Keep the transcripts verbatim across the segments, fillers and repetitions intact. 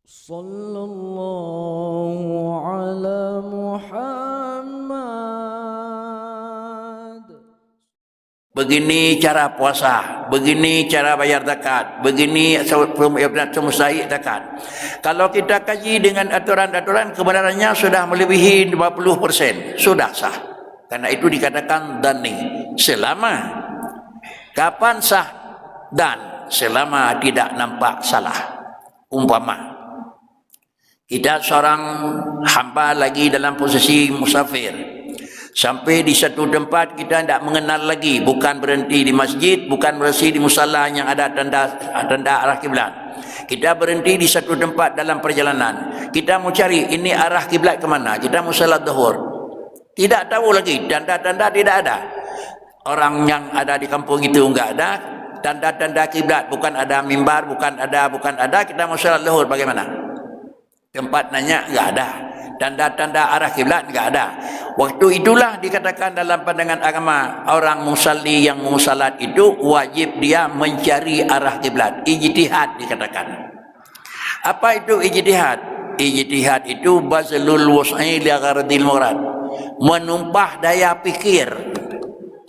Sallallahu ala Muhammad. Begini cara puasa, begini cara bayar zakat, begini se-, pem-, pem-, zakat. Kalau kita kaji dengan aturan-aturan, kebenarannya sudah melebihi lima puluh persen. Sudah sah. Karena itu dikatakan dhanni. Selama. Kapan sah? Dan selama tidak nampak salah. Umpama, kita seorang hamba lagi dalam posisi musafir. Sampai di satu tempat kita tidak mengenal lagi, bukan berhenti di masjid, bukan berhenti di musala yang ada tanda, tanda arah kiblat. Kita berhenti di satu tempat dalam perjalanan. Kita mau cari ini arah kiblat ke mana. Kita mau salat zuhur. Tidak tahu lagi, tanda-tanda tidak ada. Orang yang ada di kampung itu enggak ada, tanda-tanda kiblat bukan ada, mimbar bukan ada, bukan ada, kita mau salat zuhur bagaimana? Tempat nanya enggak ada, tanda-tanda arah kiblat enggak ada. Waktu itulah dikatakan dalam pandangan agama, orang musalli yang mau salat itu wajib dia mencari arah kiblat, ijtihad dikatakan. Apa itu ijtihad? Ijtihad itu bazlul wus'i li ghardil murad. Menumpah daya pikir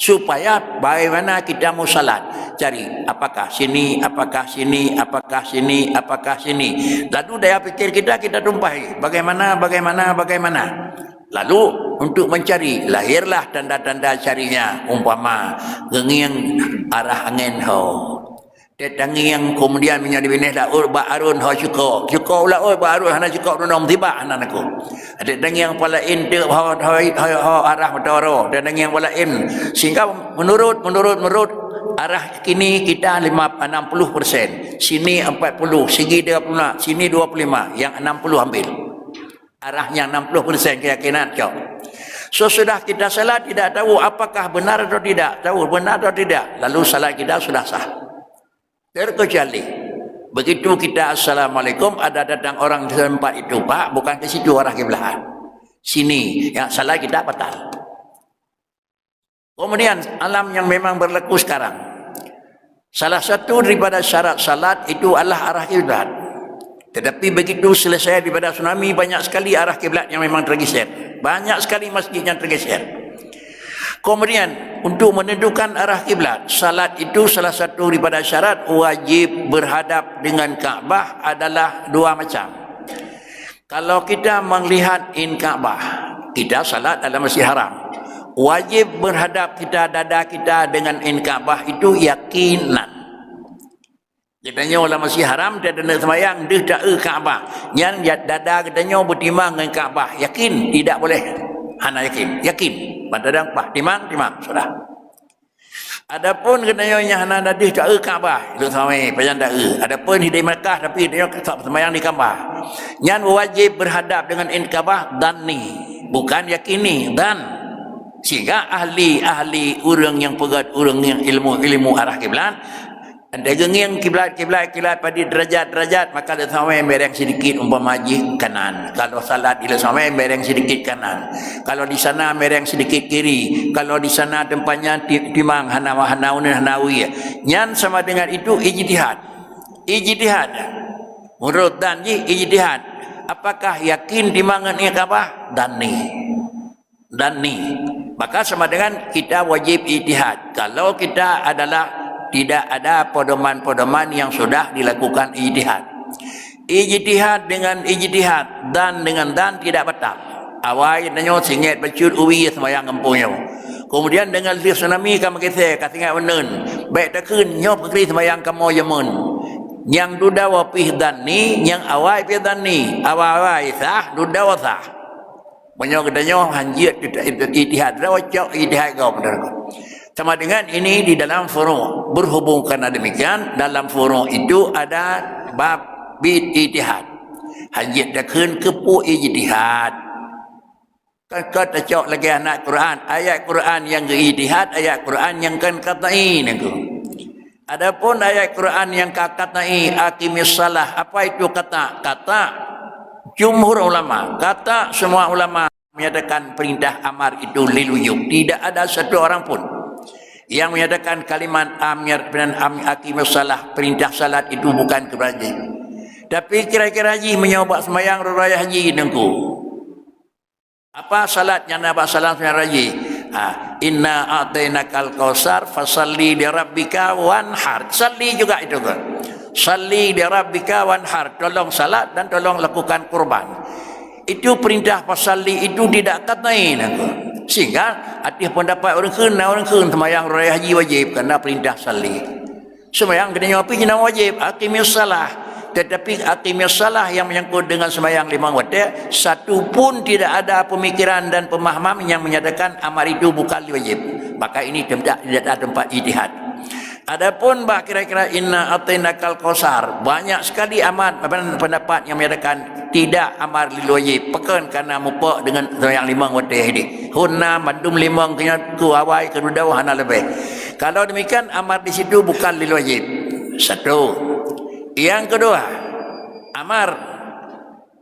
supaya bagaimana kita mau salat. Cari apakah sini, apakah sini, apakah sini, apakah sini. Lalu daya pikir kita, kita tumpahi. Bagaimana, bagaimana, bagaimana. Lalu untuk mencari, lahirlah tanda-tanda carinya. Umpama, gengieng arah angin ho. Teuk tangieng kemudian meunyoe dibinéh laôt bak arôn ho cukôp. Cukôp laôt bak arôn hana cukôp, droeneuh tibak hana nakô. Teuk tangieng palaén teuk ho, ho, ho, ho arah meuteuro. Teuk tangieng palaén. Sehingga menurut, menurut, menurut arah kini kita lima, enam puluh persen. Sini empat puluh, sigi tiga puluh lima, sini dua puluh lima, yang enam puluh ambil. Arahnya enam puluh persen keyakinan, cok. Sesudah kita salat tidak tahu apakah benar atau tidak, tahu benar atau tidak, lalu salat kita sudah sah. Terkecuali begitu kita assalamualaikum, ada datang orang di tempat itu, Pak, bukan ke situ arah kiblat. Sini, yang salat kita batal. Kemudian alam yang memang berlaku sekarang. Salah satu daripada syarat salat itu adalah arah kiblat. Tetapi begitu selesai daripada tsunami, banyak sekali arah kiblat yang memang tergeser. Banyak sekali masjid yang tergeser. Kemudian, untuk menentukan arah kiblat, salat itu salah satu daripada syarat wajib berhadap dengan Ka'bah adalah dua macam. Kalau kita melihat in Ka'bah, kita salat dalam Masjid Haram. Wajib berhadap kita, dada kita dengan in Ka'bah itu yakinan. Geutanyoe lam Masjid Haram, dan neuk seumayang deuh taeu Ka'bah. Nyan ya, dada geutanyoe beutimang ngon Ka'bah. Yakin? Tidak boleh. Hana yakin. Yakin. Ban dada bah timang, timang. Sudah. Adapun geutanyoe nyang hana deuh taeu Ka'bah, lôn samai pajan taeu. Adapun hidai Makkah, tapi geutanyoe seumayang di Ka'bah. Nyan wajib berhadap dengan in Ka'bah dhanni, bukan yakini, dhan. Sehingga ahli-ahli, ureuëng nyang peugét, ureuëng nyang ilmu-ilmu arah kiblat, andai geungieng kiblat, kiblat, kiblat padit derajat-derajat, maka lôn samai mereng sedikit umpama jih kanan. Kalau salat di lôn samai mereng sedikit kanan. Kalau di sana mereng sedikit kiri, kalau di sana tempatnya ti-, timang hana, hana uneun, hana wie. Nyan sama dengan itu ijtihad. Ijtihad. Menurut dhan jih ijtihad. Apakah yakin timang ngon ié Ka'bah? Dhanni. Dhanni. Maka sama dengan kita wajib ijtihad. Kalau kita adalah tidak ada pedoman-pedoman yang sudah dilakukan ijtihad. Ijtihad dengan ijtihad, dhan dengan dhan tidak batal. Awai tanyoe singet bacut uwie seumayang gampông nyoe. Kemudian dengan lheueh tsunami ka meugeusé, ka singet uneun. Bék takheun nyoe peukri seumayang kamoe jameun. Nyang dudoe pih dhanni, nyang awai pih dhanni. Awai-awai sah, dudoe sah. Meunyoe geutanyoe hanjeuet ijtihad droe, cok ijtihad gob, saudaraku. Sama dengan ini di dalam furu'. Berhubung karena demikian, dalam furu' itu ada bab bil ijtihad. Hanjeuet takheun keupeue ijtihad. Kan ka tacok lagée aneuk Quran, ayat Quran nyang geu-ijtihad, ayat Quran nyang kon qat'i nangku. Adapun ayat Quran nyang ka qat'i, "Aqimis shalah," apa itu qata'? Qata' jumhur ulama, qata' semua ulama menyatakan perintah amar itu lil wujub. Tidak ada satu orang pun yang menyatakan kalimat amir dan am-, aqimis shalah, perintah salat itu bukan kewajiban. Tapi kira-kira jih meunyoe bak seumayang raya haji Teungku. Apa salat nyang na bak salam seumayang raya jih? Ha, "Inna a'tainakal kautsar, fasalli li rabbika wanhar." Salli juga itu kan. "Salli li rabbika wanhar." Tolong salat dan tolong lakukan kurban. Itu perintah "fasalli" itu tidak qat'i Teungku. Sehingga ateueh pendapat ureueng kheun, na ureueng kheun seumayang raya haji wajib karena perintah "salli". Seumayang geutanyoe pih jinoe wajéb, "Aqimis shalah." Tetapi "Aqimis shalah" yang menyangkut dengan seumayang limong watée, satu pun tidak ada pemikiran dan pemahaman yang menyatakan amar itu bukan wajib. Maka ini tidak, tidak ada tempat ijtihad. Adapun bak kira-kira "Inna a'tainakal kautsar", banyak sekali amat pendapat yang menyatakan tidak amar lil wajib, pakon karena mupok dengan seumayang limong watée ini. Hunna mandum limong keunyan ku awai keu dudoe hana leubeh. Kalau demikian, amar di situ bukan lil wajib. Satu. Yang kedua, amar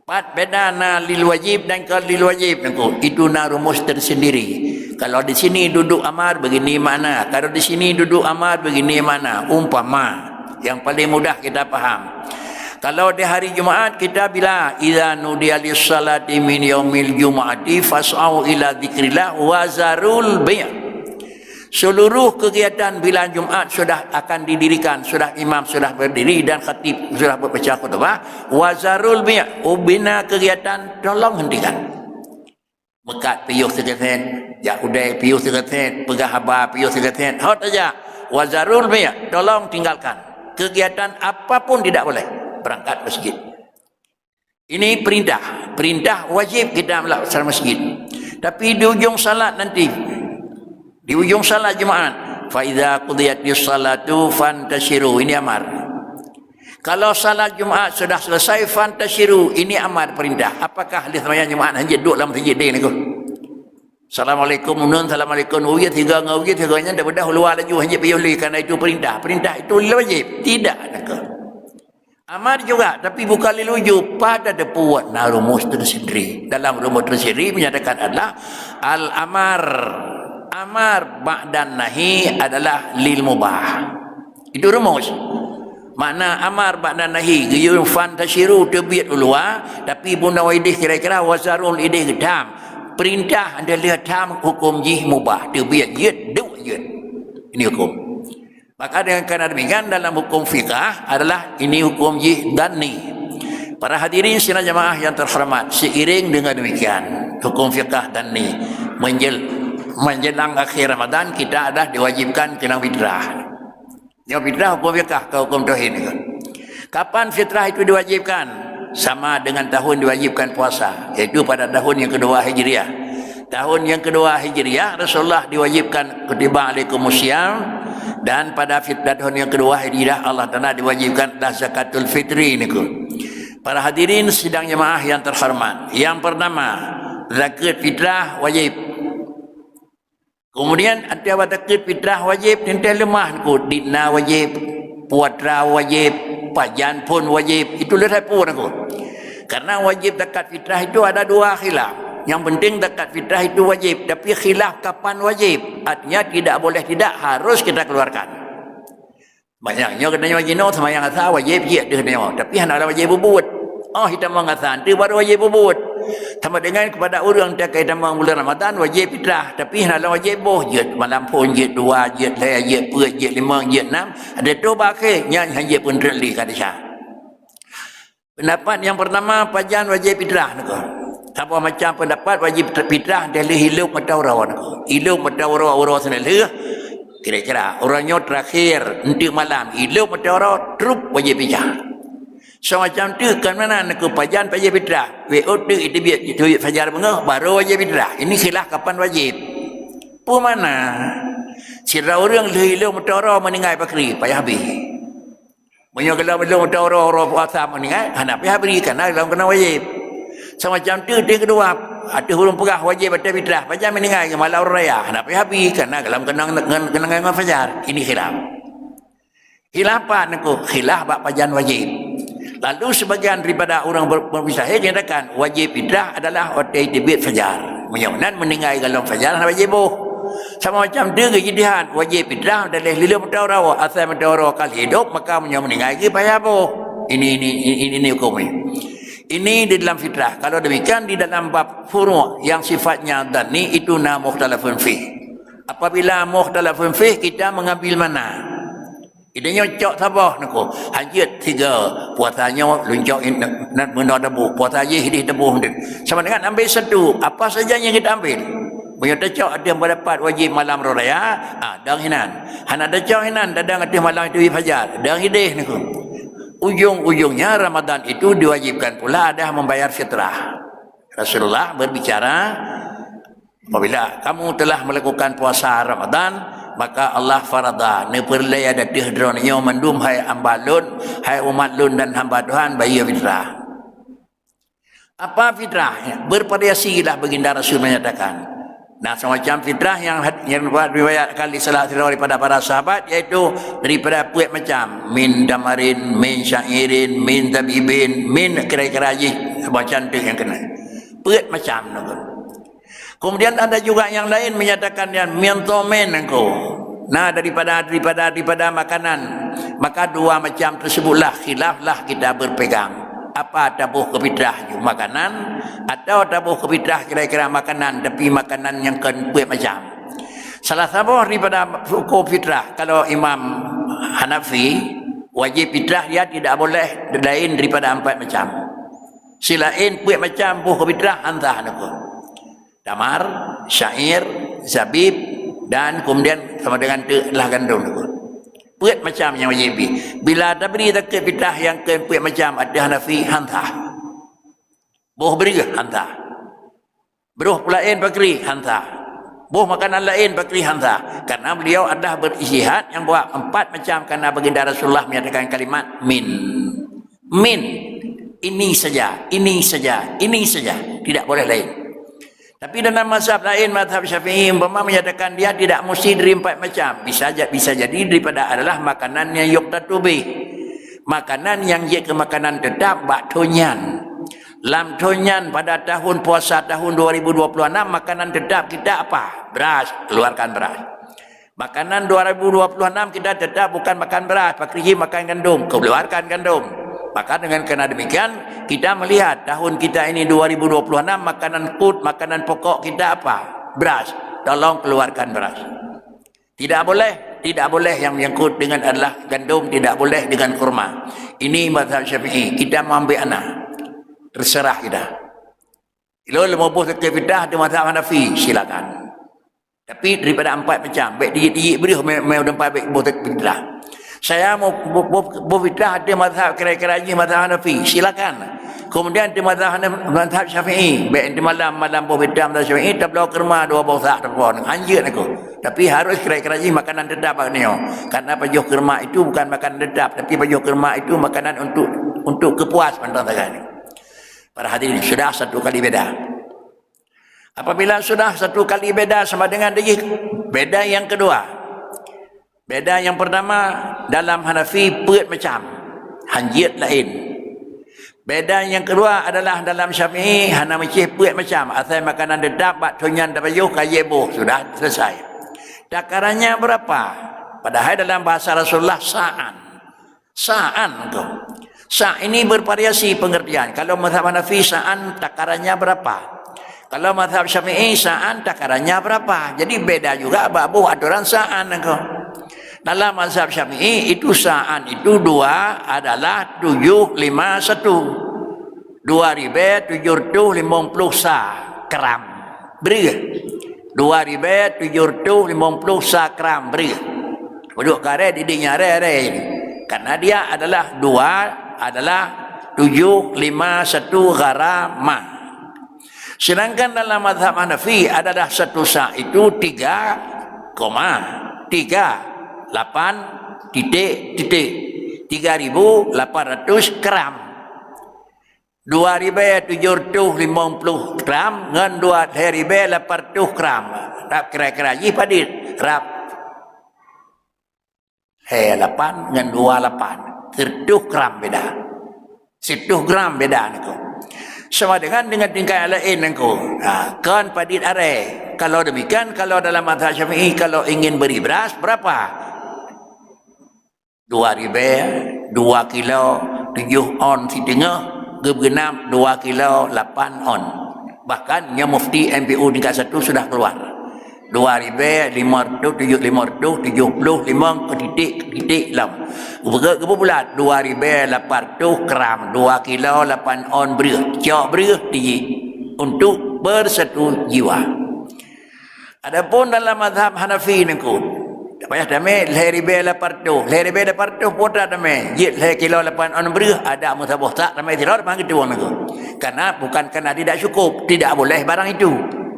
pat beda na lil wajib dan kon lil wajib Teungku. Itu na rumus tersendiri. Kalau di sini duduk amar, begini makna. Kalau di sini duduk amar, begini makna. Umpama, yang paling mudah kita paham. Kalau di hari Jumaat kita bila, "Idza nudiya lis-salati min yaumil jum'ati fas'au ila dzikrillah wa zarul bai'." Seluruh kegiatan bila Jumaat sudah akan didirikan, sudah imam sudah berdiri dan khatib sudah berbaca khutbah, "Wa zarul bai'." Ubina kegiatan, tolong hentikan. Meukat piôh sigeutét, jak udée piôh sigeutét, peugah haba piôh sigeutét, hot aja. "Wa zarul bai'", tolong tinggalkan. Kegiatan apapun tidak boleh. Berangkat masjid. Ini perintah. Perintah wajib kita melaksanakan masjid. Tapi di ujung salat nanti, di ujung salat Jumaat, "Fa idza qudiyatis salatu fantasyiru." Ini amar. Kalau salat Jumaat sudah selesai, fantasyiru, ini amar perintah. Apakah lheueh seumayang Jumaat hana jeuet duek lam masjid deh Teungku? Assalamualaikum uneun, assalamualaikum ujeut, tiga ngon ujeut, tiga nyan dah beudah u luwa laju, hana jeuet piôh lé, karena itu perintah. Perintah itu wajib. Tidak, Teungku. Amar juga, tapi bukan lil wujub. Pada teupeu na rumus tersendiri. Dalam rumus tersendiri menyatakan adalah al-amar. Amar ba'dan nahi adalah lil mubah. Itu rumus. Makna amar ba'da nahi, geuyue fantasyiru teubiet u luwa, tapi bunoe ideh kira-kira wa zarul ideh geutam. Perintah adalah tam hukum jih mubah, teubiet jeuet, duek jeuet. Ini hukum. Maka dengan karena demikian dalam hukum fikah adalah ini hukum jih dhanni. Para hadirin sidang jamaah yang terhormat, seiring dengan demikian hukum fikah dhanni menjel-, menjelang akhir Ramadan kita adalah diwajibkan keunan fitrah. Nyoe fitrah hukum fikah, kon hukum tauhid nyoe. Kapan fitrah itu diwajibkan? Sama dengan tahun diwajibkan puasa, yaitu pada tahun yang kedua Hijriah. Tahun yang kedua Hijriah, Rasulullah diwajibkan kutiba alaikumusiyam, dan pada fitrah tahun yang kedua Hijriah, Allah Taala diwajibkan adalah zakatul fitri niku. Para hadirin sidang jemaah yang terhormat, yang pertama, zakat fitrah wajib. Kemudian, ata bak zakat fitrah wajib, teuntée leumah ku, dina wajib, puatra wajib, pajan phon wajib, itu leuh sapeue ku. Karena wajib zakat fitrah itu ada dua khilaf. Yang penting zakat fitrah itu wajib, tapi khilaf kapan wajib. Artinya tidak boleh tidak, harus kita keluarkan. Banyak nyoe geutanyoe jinoe seumayang asa wajéb jeuet deuh nyoe, tapi hana wajéb bubuet. Oh, hitamong asa tu baru wajéb bubuet. Sama dengan kepada ureuëng takai tamong bulan Ramadan wajéb fitrah, tapi hana wajéb boh jeuet malam phon jeuet dua jeuet lhée jeuet peuet jeuet limong jeuet enam, ada tu bak akhé nyan hana jeuet pun teuk lé ka desya. Pendapat yang pertama, pajan wajéb fitrah niko. Saboh macam pendapat wajéb fitrah dari hilup mata uroe niko. Hilup mata uroe, uroe seunaleuh, kira-kira uroe nyoe terakhir, enteuk malam, hilup mata uroe, trup wajéb fitrah. Semacam tu, kan mana niko pajan wajéb fitrah. Wéh, oh, tu itu biar, itu biar fajar beungoh, baru wajéb fitrah. Ini khilaf kapan wajéb. Peue mana? Sidroe ureuëng lheueh hilup mata uroe meuninggai pakri, payah habéh. Meunyoe golom ilong mata uroe-uroe puasa meuninggai, hana payah bri, karena golom keunong wajéb. Semacam tu, tu keudua, ateueh ureuëng peugah wajéb ateueh fitrah, pajan meuninggai malam uroe raya, hana payah bri, karena golom keunong ngon, keunong ngon fajar. Ini khilaf. Khilaf apa niko? Khilaf bak pajan wajéb. Lalu sebagian daripada ureuëng ber-, bermujtahid nyatakan wajéb fitrah adalah watée teubiet fajar. Meunyoe nan meuninggai golom fajar hana wajéb boh. Sama macam tu geujidihad wajéb fitrah dari hilup mata uroe, asai mata uroe ka lheueh hidup, maka meunyoe meuninggai geuh payah boh. Ini, ini, ini, ini hukum ini. Ini di dalam fitrah. Kalau demikian, di dalam bab furu' yang sifatnya dhanni, itu na mukhtalafun fih. Apabila mukhtalafun fih, kita mengambil mana? Ideh nyoe cok saboh niko. Hanjeuet tiga. Puasa nyoe leuncok in-, na-, meunoe taboh. Puasa jih ideh taboh. Sama dengan ambil satu. Apa saja yang kita ambil. Meunyoe tacok ateueh pendapat wajib malam raya, ah, dang hinan. Hana tacok hinan, dadang ateueh malam itu fajar. Dang ideh niko. Ujung-ujungnya Ramadan itu diwajibkan pula ada membayar fitrah. Rasulullah berbicara, "Apabila kamu telah melakukan puasa Ramadan, maka Allah farada, neupeureulée ateueh droeneuh nyoe mandum hai hamba Lôn, hai umat Lôn dan hamba Tuhan, bayeue fitrah." Apa fitrah? Bervariasi lah baginda Rasul menyatakan. Nah, semacam fitrah yang had-, yang riwayatkan di salah satu daripada para sahabat, yaitu daripada peuet macam, min tamarin, min sya'irin, min zabibin, min kira-kira jih, macam tu yang kena. Peuet macam nunggu. Kemudian ada juga yang lain menyatakan yang min thamin nunggu. Nah, daripada, daripada, daripada makanan, maka dua macam tersebutlah khilaflah kita berpegang. Apa taboh keu fitrah jih makanan, atau taboh keu fitrah kira-kira makanan, tapi makanan nyang kon peuet macam. Salah saboh daripada hukum fitrah, kalau Imam Hanafi, wajib fitrah dia tidak boleh lain daripada empat macam. Selain peuet macam boh keu fitrah, han sah nunggu. Tamar, syair, zabib, dan kemudian sama dengan teuk adalah gandom nunggu. Peuet macam nyang wajib bri. Bila tabri zakeuet fitrah nyang kon peuet macam ateueh Hanafi, han sah. Boh breueh han sah. Breueh peulaén pakri han sah. Boh makanan laén pakri han sah. Karena beliau adalah berijtihad nyang buat empat macam, karena baginda Rasulullah menyatakan kalimat min. Min. Ini saja, ini saja, ini saja. Tidak boleh lain. Tapi dalam mazhab lain, mazhab Syafi'i umpama menyatakan dia tidak mesti dari empat macam. Bisa ja-, bisa jadi daripada adalah makanan yang yuqtatu bih. Makanan yang jeuet keu makanan tetap bak thon nyan. Lam thon nyan pada tahun puasa tahun dua ribu dua puluh enam, makanan tetap kita apa? Beras, keluarkan beras. Makanan dua ribu dua puluh enam kita tetap bukan makan beras, pakri jih makan gandum, keluarkan gandum. Maka dengan kena demikian, kita melihat tahun kita ini dua ribu dua puluh enam, makanan food, makanan pokok kita apa? Beras. Tolong keluarkan beras. Tidak boleh, tidak boleh yang menyangkut dengan adalah gandum, tidak boleh dengan kurma. Ini mazhab Syafi'i, kita mau ambil anak. Terserah kita. Kalau lima boh zakeuet fitrah di mazhab Hanafi, silakan. Tapi daripada empat macam, baik dijit-dijit breueh, mai, mai empat baik boh zakeuet fitrah. Saya mau boh, boh, boh fitrah di mazhab kira-kira jih mazhab Hanafi, silakan. Kemudian di mazhab Hanaf-, mazhab Syafi'i, baik di malam, malam boh fitrah mazhab Syafi'i, tabloe kurma dua boh sak, tabloe, hanjeuet aku. Tapi harus kira-kira jih makanan tetap bak nyoe. Karena pajoh kurma itu bukan makanan tetap, tapi pajoh kurma itu makanan untuk, untuk kepuas mantong sagai. Para hadirin, sudah satu kali beda. Apabila sudah satu kali beda sama dengan dijih, beda yang kedua. Beda yang pertama, dalam Hanafi peuet macam, hanjeuet laén. Beda yang kedua adalah dalam Syafi'i hana meucéh peuet macam, asai makanan tetap bak thon nyan tapajoh ka jeuet boh, sudah selesai. Takarannya berapa? Padahal dalam bahasa Rasulullah sa'an. Sa'an tu. Sa' ini bervariasi pengertian. Kalau mazhab Hanafi sa'an takarannya berapa? Kalau mazhab Syafi'i sa'an takarannya berapa? Jadi beda juga bak boh aturan sa'an tu. Dalam mazhab Syafi'i itu sa'an itu dua adalah tujuh lima satu. Dua ribèe tujuh ratus limong puluh sa gram. Breueh. Dua ribèe tujuh ratus limong puluh sa gram breueh. Peuduek karè diding nyang rè-rè ini. Karena dia adalah dua adalah tujuh lima satu gharamah. Sedangkan dalam mazhab Hanafi adalah satu sa' itu tiga koma tiga lapan titik titik tiga ribu lapan ratus gram. Dua ribèe tujoh reutôh limong ploh gram ngon dua lhèe ribèe lapan reutôh gram. Rab kira-kira jih padit? Rab lhèe lapan ngon dua lapan. Sireutoh gram beda. Sireutoh gram beda niko. Sama dengan, dengan tingkat yang lain niko. Ha, kon padit arè. Kalau demikian, kalau dalam mazhab Syafi'i, kalau ingin beri beras, berapa? Dua ribèe, dua kilo, tujoh on siteungoh, geubeunam dua kilo lapan on. Bahkan nyoe mufti M P U tingkat satu sudah keluar. Dua ribèe lima ratus tujoh, lima ratus tujoh puluh lima keu titik, keu titik lom. Geupeugah, geupeubeulat dua ribèe lapan ratus gram, dua kilo lapan on breuh. Cok breuh tijih untuk bersatu jiwa. Adapun dalam mazhab Hanafi nengku, tak payah tamè lhèe ribèe lapan ratus. Lhèe ribèe lapan ratus peue tamè, jeuet lhèe kilo lapan on breuh, adak meusaboh sak tamè sidroe, teuma geutueng nengku. Karena bukan karena tidak cukup, tidak boleh barang itu.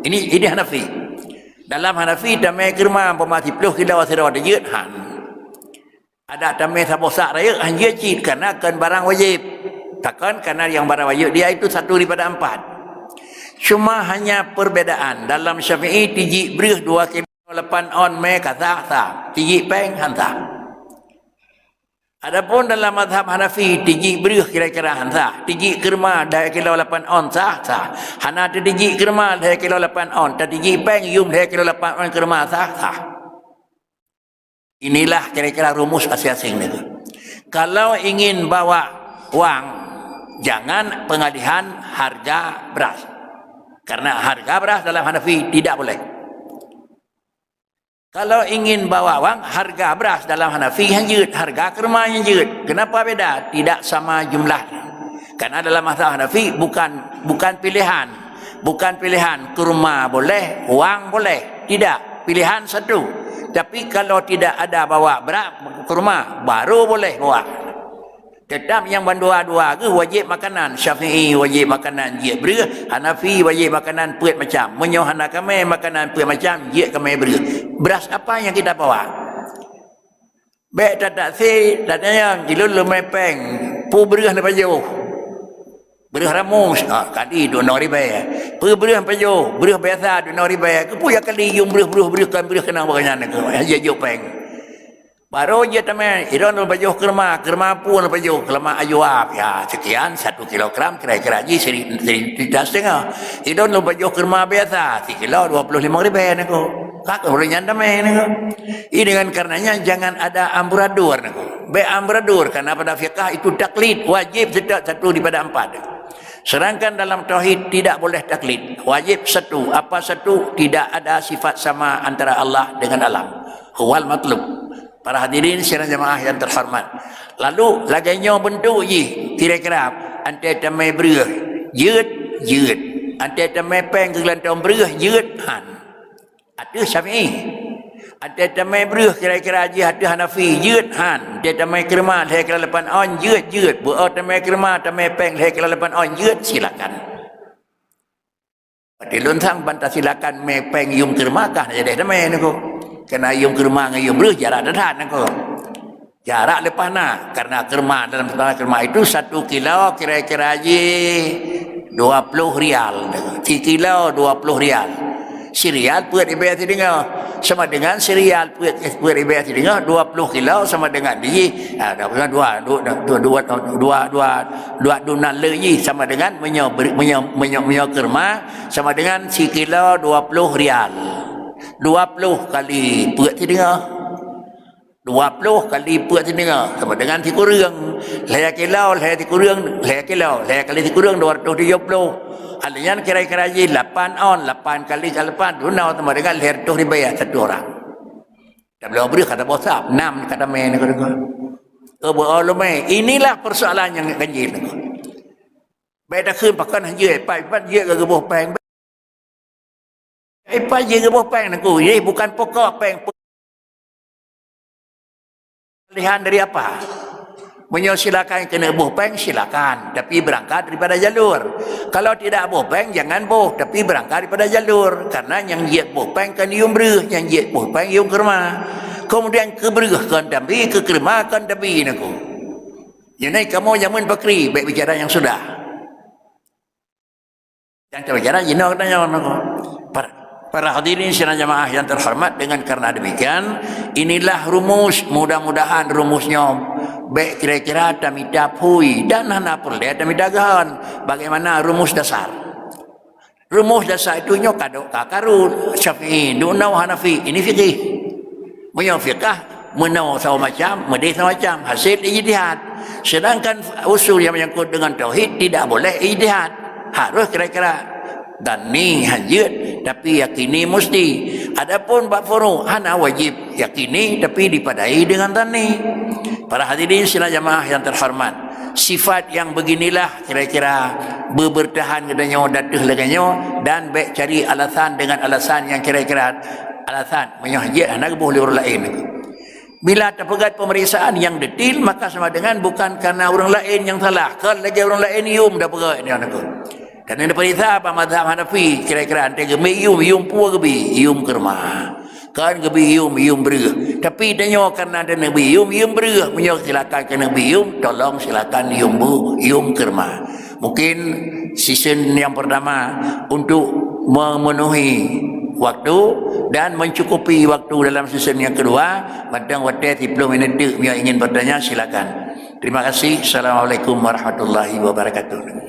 Ini, ini Hanafi. Dalam Hanafi tamè keurma umpama siplôh kilo sidroe jeuet, han. Adak tamè saboh sak rayeuk, han jeuet cit, karena kon barang wajib. Takon karena yang barang wajib dia itu satu daripada empat. Cuma hanya perbedaan, dalam Syafi'i tijih breuh dua kilo lapan on mè ka sah, sah. Tijih péng han sah. Adapun dalam mazhab Hanafi, tijih breuh kira-kira han sah. Tijih keurma lhèe kilo lapan on sah, sah. Hana tatijih keurma lhèe kilo lapan on, tatijih péng yum lhèe kilo lapan on keurma sah, sah. Inilah kira-kira rumus asing-asing itu. Kalau ingin bawa wang, jangan pengalihan harga beras. Karena harga beras dalam Hanafi tidak boleh. Kalau ingin bawa wang, harga beras dalam Hanafi han jeuet, harga keurma han jeuet. Kenapa beda? Tidak sama jumlah. Karena dalam mazhab Hanafi bukan, bukan pilihan. Bukan pilihan keurma boleh, wang boleh. Tidak, pilihan satu. Tapi kalau tidak ada bawa beras, keurma, baru boleh bawa. Tetap nyang bandua-dua geuh wajib makanan. Syafi'i wajib makanan jeuet breuh, Hanafi wajib makanan peuet macam. Meunyoe hana kamè makanan peuet macam, jeuet kamè breuh. Beras apa yang kita bawa? Bèk tataksi, tatanyong, ilôn leumè péng, peue breuh neupajoh? Breuh ramus, ah, kali dua nol ribèe. Peue breuh neupajoh? Breuh biasa dua nol ribèe. Keupeue jak kali yum breuh, breuh, breuh, kon breuh keunong bak nyan, jeuet jok péng. Baru jeuet tamè, ilôn lôn pajoh keurma, keurma peue lôn pajoh, keurma ayuab, ya, sekian, satu kilogram, kira-kira jih siri-, siri-, sirita siteungoh. Ilôn lôn pajoh keurma biasa, sikilo dua puluh lima ribèe nengku. Ka keuh ureueng nyan tamè nengku. Ih, dengan karenanya jangan ada amburadur nengku. Bèk amburadur, karena pada fikah itu taklid, wajib setiap satu daripada empat. Sedangkan dalam tauhid tidak boleh taklid, wajib satu. Apa satu? Tidak ada sifat sama antara Allah dengan alam. Huwal matlub. Para hadirin sidang jamaah yang terhormat. Lalu, lagèe nyoe beuntuk jih, kira-kira, anté tamè breuh, jeuet, jeuet. Anté tamè péng keu geulantong breuh, jeuet, han. Ateueh Syafi'i. Anté tamè breuh, kira-kira jih ateueh Hanafi, jeuet, han. Anté tamè keurma, lhèe kilo lapan on, jeuet, jeuet. Beu'oh tamè keurma, tamè péng, lhèe kilo lapan on, jeuet, silakan. Berarti lôn sang ban tasilakan mè péng yum keurma kah na jadeh damé niko. Kena yum keurma ngon yum breuh jarak that-that niko. Jarak leupah na, karena keurma dalam sebatang keurma itu satu kilo kira-kira jih dua puluh rial. Sikilo dua puluh rial. Sirial peuet ribèe sideungoh sama dengan sirial peuet, peuet ribèe sideungoh dua puluh kilo sama dengan jih, ah, dua, dua, dua, dua, dua, dua, dua, dua dunan le jih sama dengan meunyoe beri-, meunyoe, meunyoe, meunyoe keurma sama dengan sikilo dua puluh rial. Dua puluh kali peuet sideungoh. Dua puluh kali peuet sideungoh sama dengan sikureueng. Lhèe kilo, lhèe sikureueng, lhèe kilo, lhèe kali sikureueng dua ratus tujuh puluh. Hal nyan kira-kira jih lapan on, lapan kali ka lapan, dunoe sama dengan lhèe ratus ribèe satu orang. Tabloe breuh kata bosap, nam kata mè niko-niko. Oh, boh lumè. Inilah persoalan nyang ganjil niko. Bèk takheun pakon hanjeuet, pat, pat jeuet keu geuboh péng. Eh, pat jeuet geuboh péng niko. Jadi bukan pokok péng. Pilihan dari apa? Meunyoe silakan keuneuk boh péng, silakan. Tapi berangkat daripada jalur. Kalau tidak boh péng, jangan boh. Tapi berangkat daripada jalur. Karena nyang jeuet boh péng kon yum breuh, nyang jeuet boh péng yum keurma. Kemudian keu breuh kon tabi, keu keurma kon tabi niko. Nyoe kamoe jameun pakri, bèk bicara nyang sudah. Nyang teubicara jinoe geutanyoe niko. Para, para hadirin sidang jamaah yang terhormat, dengan karena demikian, inilah rumus, mudah-mudahan rumus nyoe bèk kira-kira tamita phui dan hana peureulèe tamita geuhon. Bagaimana rumus dasar? Rumus dasar itu nyoe kadok ka karu Syafi'i, dunoe Hanafi, ini fikih. Meunyoe fiqah, meunoe saboh macam, meudeh saboh macam, hasil ijtihad. Sedangkan usul yang menyangkut dengan tauhid tidak boleh ijtihad. Harus kira-kira dhanni hanjeuet, tapi yakini mesti. Adapun bab furu', hana wajib yakini, tapi dipadai dengan dhanni. Para hadirin sidang jamaah yang terhormat, sifat yang beginilah kira-kira beubeurtahan geutanyoe dateuh lagée nyoe, dan bék cari alasan dengan alasan yang kira-kira alasan meunyoe jeuet hana geuboh lé ureuëng laén. Bila tapeugét pemeriksaan yang detil, maka sama dengan bukan karena ureuëng laén nyang salah, kon lagée ureuëng laén yum tapeugét nyan aku. Dan yang diperiksa apa mazhab Hanafi, kira-kira ante geubi yum, yum pue geubi, yum keurma. Kan geubi yum, yum breuh. Tapi tanyoe karena ante neubi yum, yum breuh. Meunyoe silakan keu neubi yum, tolong silakan yum bu, yum keurma. Mungkin season yang pertama untuk memenuhi waktu dan mencukupi waktu dalam season yang kedua, mantong watée siploh minit teuk, meunyoe ingin bertanya, silakan. Terima kasih. Assalamualaikum warahmatullahi wabarakatuh.